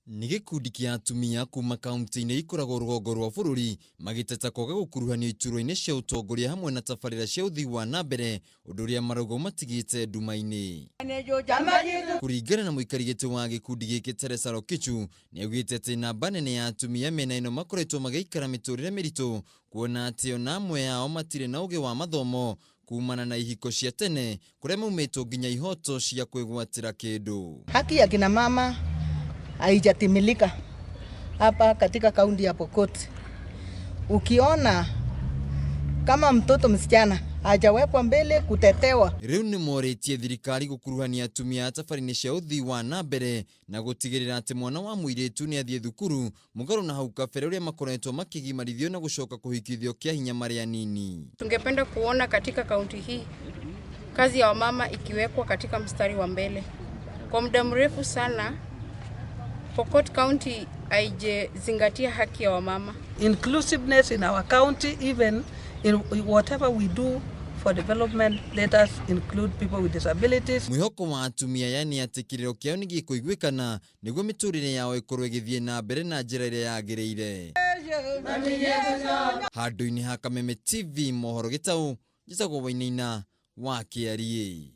Nĩ gĩkundi kĩa atumia kuma kaunti-inĩ ikoragwo rũgongo rwa bũrũri magĩteta kwaga gũkuruhanio iturwa-inĩ cia ũtongoria hamwe na tabarĩra cia ũthii wa na mbere, ũndũ ũrĩa marauga ũmatigĩte nduma-inĩ. Kũringana na mũikari gĩtĩ wa gĩkundi gĩkĩ Teresa Rokichu, nĩaugĩte atĩ namba nene ya atumia mĩena ĩno makoretwo magĩikara mĩtũrĩre mĩritũ, kuona atĩ ona amwe ao matirĩ na ũgĩ wa mathomo kumana na ihiko cia tene kũrĩa maumĩtwo nginya ihoto cia kwĩgwatĩra kĩndũ. Haki ya kina mama haijatimilika hapa katika kaunti ya Pokot. Ukiona kama mtoto msichana hajawekwa mbele kutetewa. Rĩu nĩ morĩtie thirikari gũkuruhania atumia tabarĩra-inĩ cia ũthii wa na mbere na gũtigĩrĩra atĩ mwana wa mũirĩtu nĩ athiĩ thukuru, mũgarũ na hau kabere ũrĩa makoretwo makĩgimarithio na gũcoka kũhikithio kĩa hinya marĩ anini. Tungependa kuona katika kaunti hii kazi ya wamama ikiwekwa katika mstari wa mbele. Kwa muda mrefu sana Pokot County haijazingatia haki ya wamama. Inclusiveness in our county, even in whatever we do for development, let us include people with disabilities. Mwĩhoko wa atumia aya nĩ atĩ kĩrĩro kĩao nĩ gĩkũiguĩkana nĩguo mĩtũrĩre yao ĩkorwo ĩgĩthiĩ na mbere na njĩra ĩrĩa yagĩrĩire. Handũ-inĩ ha Kameme TV mohoro gĩtaũ, njĩtagwo Wainaina wa Kĩariĩ.